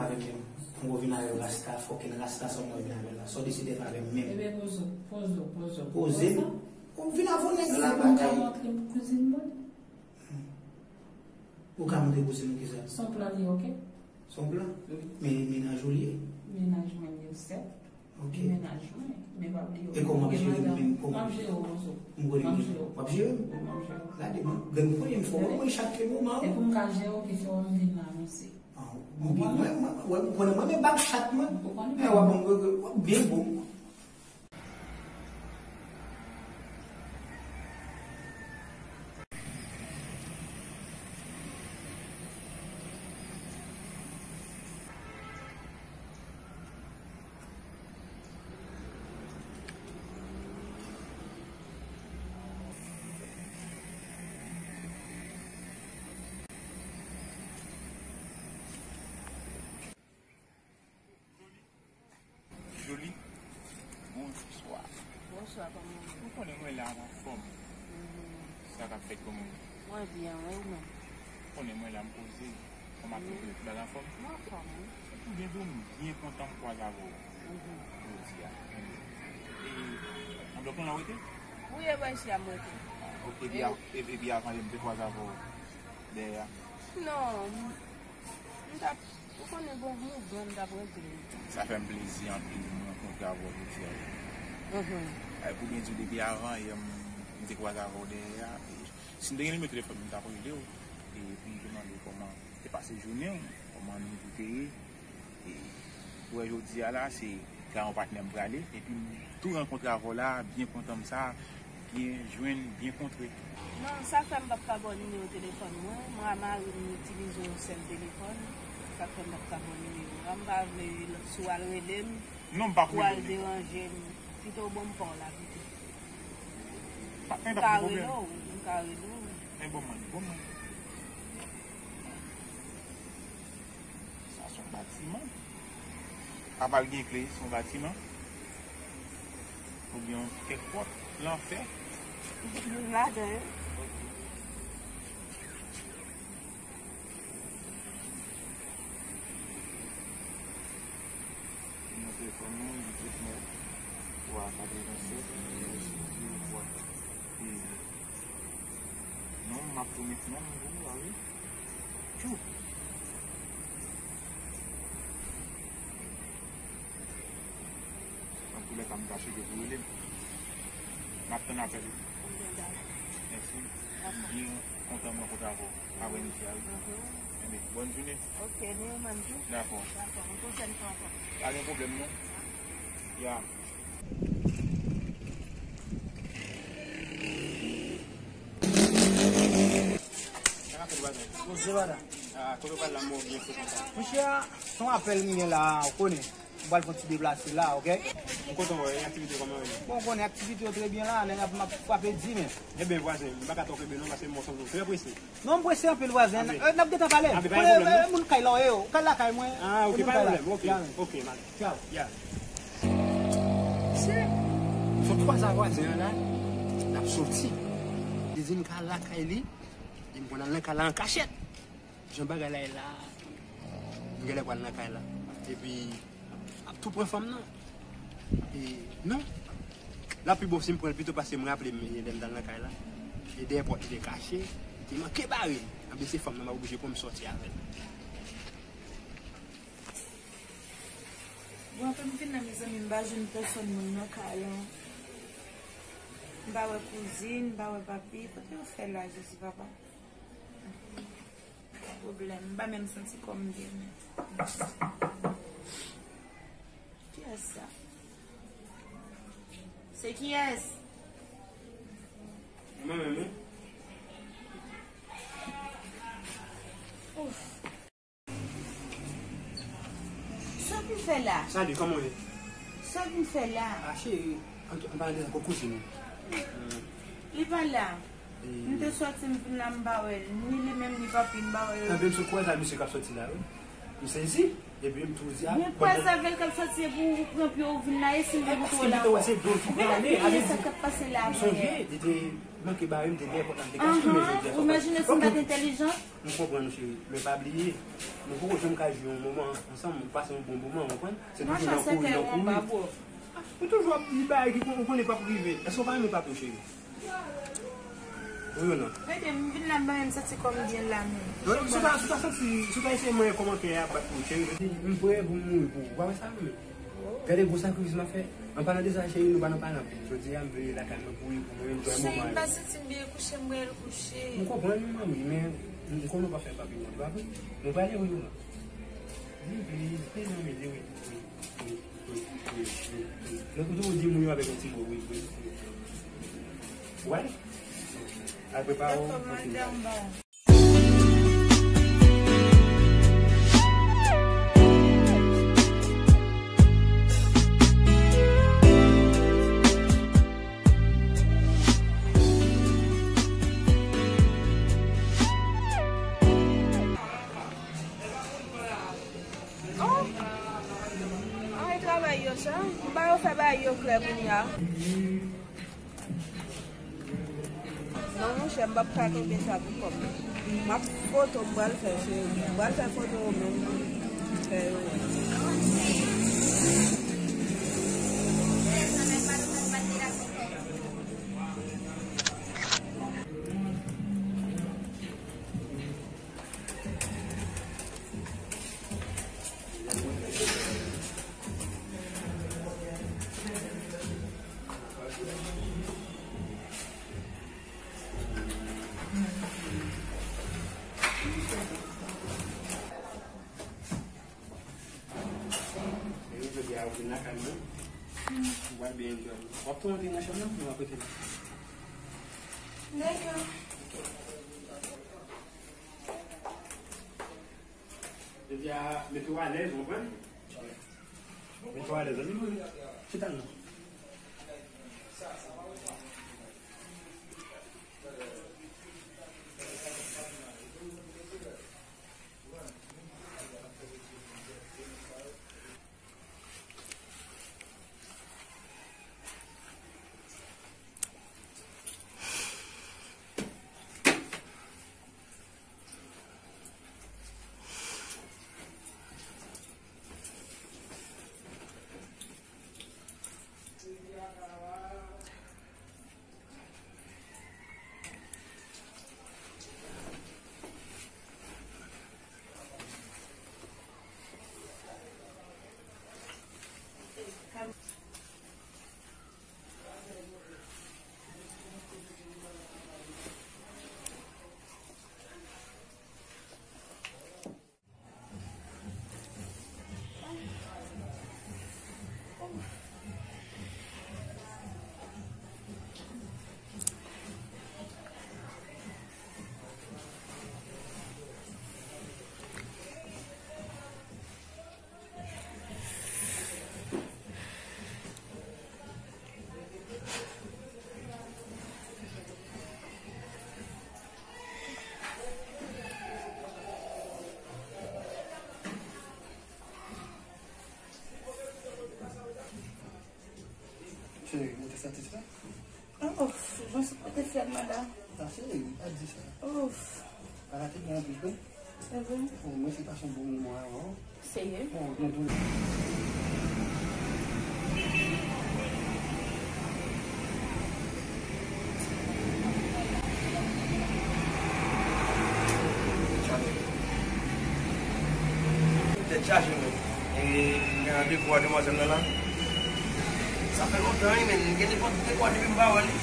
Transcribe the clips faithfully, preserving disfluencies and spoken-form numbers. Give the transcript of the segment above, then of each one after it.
Avè m menm. Mwen vin avè rasta, fòkin rasta sa mwen vin avè la. Sa w deside fè avè m menm. Ebyen, poze w, poze w, poze w. Poze m? Ou vin avè yon nèg la, bagay. Ou ka montre m kouzin mwen? Ou ka montre kouzin ou kisa? Se yon plan li, oke? Se yon plan? Wi. Men mennaj ou li ye? Mennaj mwen li ye, sèt. Ok. Li mennaj mwen, men pa bliye. E kòman w ap jere m menm? Kòman? M ap jere w, poze w. M konnen m jere w. W ap jere m? Wi, m ap jere w. Gade, mwen, grenn premye fwa, mwen, chak moman. E pou m ka jere w, ki fè w m vin la, mesye. Ah, mwen, mwen, mwen, mwen, mwen, mwen, mwen, mwen, bag chat, mwen. Ou konnen. Eh, w ap bon, w ap byen bon. Jolie, bonswa. Bonswa, kòman w ye? Ou konnen mwen la anfòm. Mhm. Sa k ap fèt, kòman w ye? Mwen byen, wi, ou menm? Ou konnen mwen la, m poze. Kòman ap fèt, tout bagay anfòm? Mwen anfòm, wi. Se pou byen di w, m byen kontan m kwaze avè w. Mhm. Jodi a. E, nan blòk lan w rete? Wi, e bò isi a m rete. Ah, ok, epi a-, e-, epi avan yè m te kwaze avè w dèyè a? Non, m, m t ap Ou konnen gon mouvman m t ap regle. Sa fè m plezi anpil pou m rankontre avè w jodi a. Mhm. Ay, pou byen di w, depi avan yè m, m te kwaze avè w dèyè a. E, si m te gen nimewo telefòn mwen, m t ap rele w. E, pou m te mande w kòman te pase jounen w, kòman nivo te ye. E, ou wè jodi a la, se Gayon patnè m prale, epi m tou rankontre avè w la, byen kontan m sa, byen jwenn, byen kontre. Non, sa fè m p ap ka ba w nimewo telefòn mwen, mwen a mari m itilize yon sèl telefòn, sa fè m p ap ka ba w nimewo a, m pa vle si w al rele m, non, m pa pou w al deranje m, pito w ban m pa w la pito. M ka rele w, m ka rele w. E bon, mwen, bon, mwen. Sa se yon batiman. Apa l gen kle, se yon batiman? Oubyen yon kèk pòt, lanfè? Youn ladan yo. Ok. Nimewo telefòn mwen, dizuit nèf, twa katrevennsèt, zewo twa. E non, m ap tou met non m pou ou a, wi. Tchou! Antoulèka, m ka cheke pou rele m. M ap tann apèl ou. Mèsi. M byen kontan m rankontre avè w aprèmidi a, wi. Mhm. Enben, bòn jounen. Ok, ni ou menm tou. Dakò. Dakò, yon pwochèn fwa ankò. Pa gen pwoblèm, non. Ya. Poze, madanm. Ah, kote w pral la, m wè w byen fre konsa. Monchè, se yon apèl m gen la, ou konnen. M pral fè yon ti deplase la, ok? M kontan wè, e aktivite kòman yo ye? Bon, ou konnen aktivite yo trè byen la, nèg ap, m ap frape di, men. Enben, vwazen, m pa ka twò kenbe non, paske m wè w sanble w trè prese. Non, m prese anpil, vwazen. Anben. Eh, n ap gentan pale. Anben, pa gen pwoblèm, non. Moun kay la w ye, ou kay lakay mwen. Ah, ok, pa gen pwoblèm. Ok, ok, man. Tchaw. Ya. Mesye, fò kwaze a vwazen an la, n ap soti. Li di m ka lakay li, e m konn al nan kay la an kachèt. Jan bagay la ye la, m genlè pral nan kay la. Epi, ap tou pran fanm nan. E, non. L ap pi bon si m pran l pito paske m raple m, e, lè m t al nan kay la. E dèyè pòt li te kache, li te manke bare l. Anben se fanm nan m ap oblije pran m sòti avè l. Bon, apre m vin la, mezanmi, m pa jwenn pèsòn moun nan kay la. M pa wè kouzin, m pa wè papi. Kote yo fè la, Jezi papa? Pwoblèm, m pa menm santi kò m byen menm. Kiyès sa? Se kiyès? Mwen menm, wi. Ouf. Sa w vin fè la? Salut, kòman w ye? Sa w vin fè la? Ah, cheri, an, an palan de sa, kot kouzin ou? Li pa la. E m te sòti, m vin la, m pa wè l. Ni li menm, ni papi, m pa wè yo. Anben, m sot kouri sa, misye k ap sòti la, wi. M sezi. Epi m tou di a, mwen kwaze avè l k ap soti epi ou pran pye ou vin la, e si m te montre w la ankò. Ou gentan bliye sa k t ap pase la avè l. M sonje, li te manke bare m, m te gen pòt la, m te kache, men jodi a sa pa. Ou imajine si m pa t entèlijan? M konprann ou, cheri, men pa bliye, nou poko janm ka jwi yon moman ansanm, nou pase yon bon moman, ou konprann? Se toujou nan kouri, nan kouri. Ou toujou ap di bagay ki kon-, ou konnen p ap rive. Èske w pa renmen papi w, cheri? Wi ou non? Gade, m vin la, m santi kò m byen la menm. Non, si w ta, si w ta santi, si w ta eseye manyen kòmantè a bat pou ou, cheri. M prè pou m mouri pou ou. Ou pa wè sa menm? Gade gwo sakrifis m ap fè. An palan de sa, cheri, nou pa nan pale anpil. Jodi a, m vle lakay mwen pou ou, pou mwen enjoy moman yo. Cheri, m pa santi m byen kouche, m prale kouche. M konprann ou, manmi, men m konnen w pa fè papi w, pa vre? Mwen prale, wi ou non? Vin, vin, vin, vin, vin, vin. Wi, wi, wi, wi, wi. Donk, ou toujou di moun yo avèk yon ti mo, wi, wi, wi. Ou wè? Al prepare w pou fini. Oh! An e travay yo sa? M ba yo fè bagay yo klè kounye a. Non, monchè, m p ap ka kenbe sa pou kò m. M ap foto, m pral fè, cheri. M pral fè foto yo menm. Fè yo. Jodi a ou vin lakay mwen. Ou pral byen enjoy. W ap tou antre nan chanm nan, nou ap rete la. Dakò. Jodi a, mete w alèz, ou konprann? Mete w alèz, wi. Chita non. Cheri, ou te satisfè? Oh, jan soup te fèt, madanm. Sa cheri, pa di sa. Oh. Ala te bon anpil wi. Se vre? Oh, mwen se pase yon bon moman avè w. Serye? Oh, gen tou. Tèt chaje, men. E, gen randevou a demwazèl nan la. Sa fè lontan, wi, men gen nenpòt de kwa depi m pa wè li.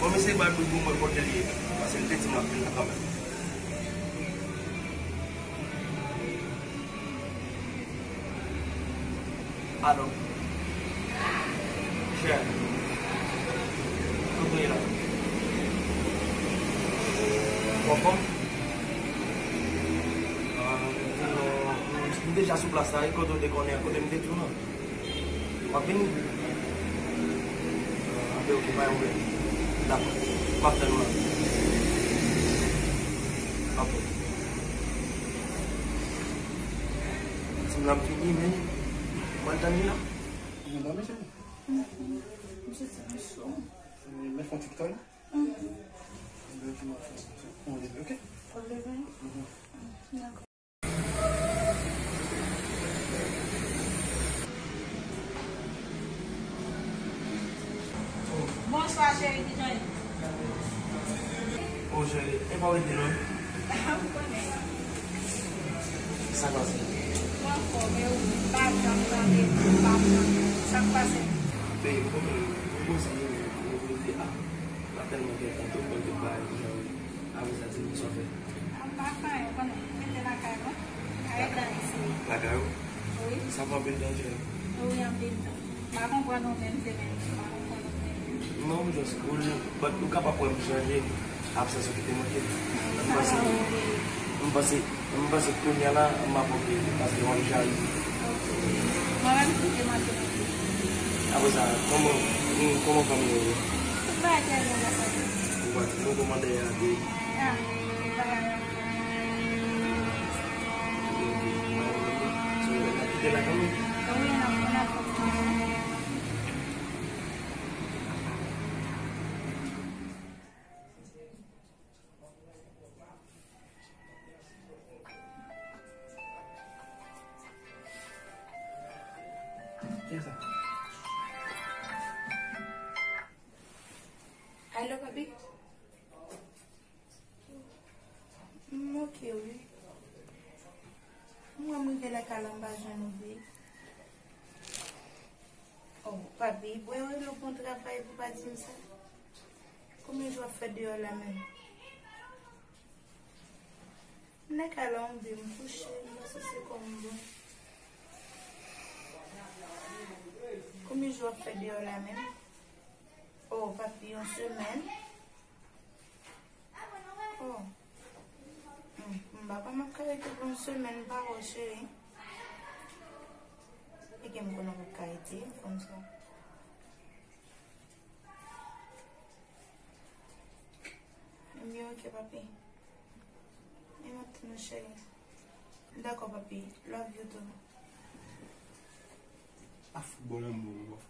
Bon, m eseye ba l bout pou m wè kote l ye. Paske l te di m l ap vin la kanmenm. Alo. Chè. Kote w ye la? Ou anfòm? Ah, m deja sou plas la, e kote w te konnen, kote m te di w lan? W ap vini? Ah, anben, oke, pa gen pwoblèm. Dakò. M ap tann ou la. Ok. Ti m nan fini, men. Mwen tann li la. Ou dòmi, cheri? Mhm. Misye ti cho. Men fè yon ti tòy. Mhm. Ou leve, ok? Ou leve? Mhm. Dakò. Bonswa, cheri, kijan w ye? O, cheri, e pa w rete non. M konnen. Sa k pase? M anfòm, e ou menm? M pa janm tande w, m pa janm. Sa k pase? Bebe, m konnen, m poze, m poze, a, m ap tèlman gen tan tou, m konn tout bagay, kijan w ye? Apre sa, di m sa w fè. M pa fè anyen, ou konnen, m rete lakay mwen. Lakay ou? Wi. Sa fè anpil tan, cheri? Wi, anpil tan. M pa konprann ou menm, se menm, m pa konprann ou menm. Non, m just cool, but ou kapab wè m chanje, absans ou kite manke. M panse, m panse, m panse kounye a la, m ap oke, paske w ap jayi. Ok. Mwen menm tou, te manke manke. Apre sa, kòman, kòman fanmi yo ye? Tout bagay trè byen, grâce à Dieu. Ou pa di nou kòmantè a te. Ah, tout bagay ap fè. Ok, ok. So, n ap kite la kanmenm? Wi, n ap, n ap fè ti mache. Kiyès sa? Alo, papi? M oke, wi. M wè m rive lakay la, m pa jwenn ou, babe. Oh, papi, bwè rele w pou yon travay, pou pa di m sa. Konbyen jou w ap fè deyò la menm? M nan kay la, wi, m kouche, m panse se kò m bon. Konbyen jou w ap fè deyò la menm? Oh, papi, yon semèn. Oh. Hmm, m pa kwè m ap ka rete pou yon semèn, m pa wè w, cheri. Piga m konnen w p ap ka rete, m konn sa. Ebyen, oke, papi. E mwen tou, cheri. Dakò, papi. Love you too. A foutbòl an bon, bon.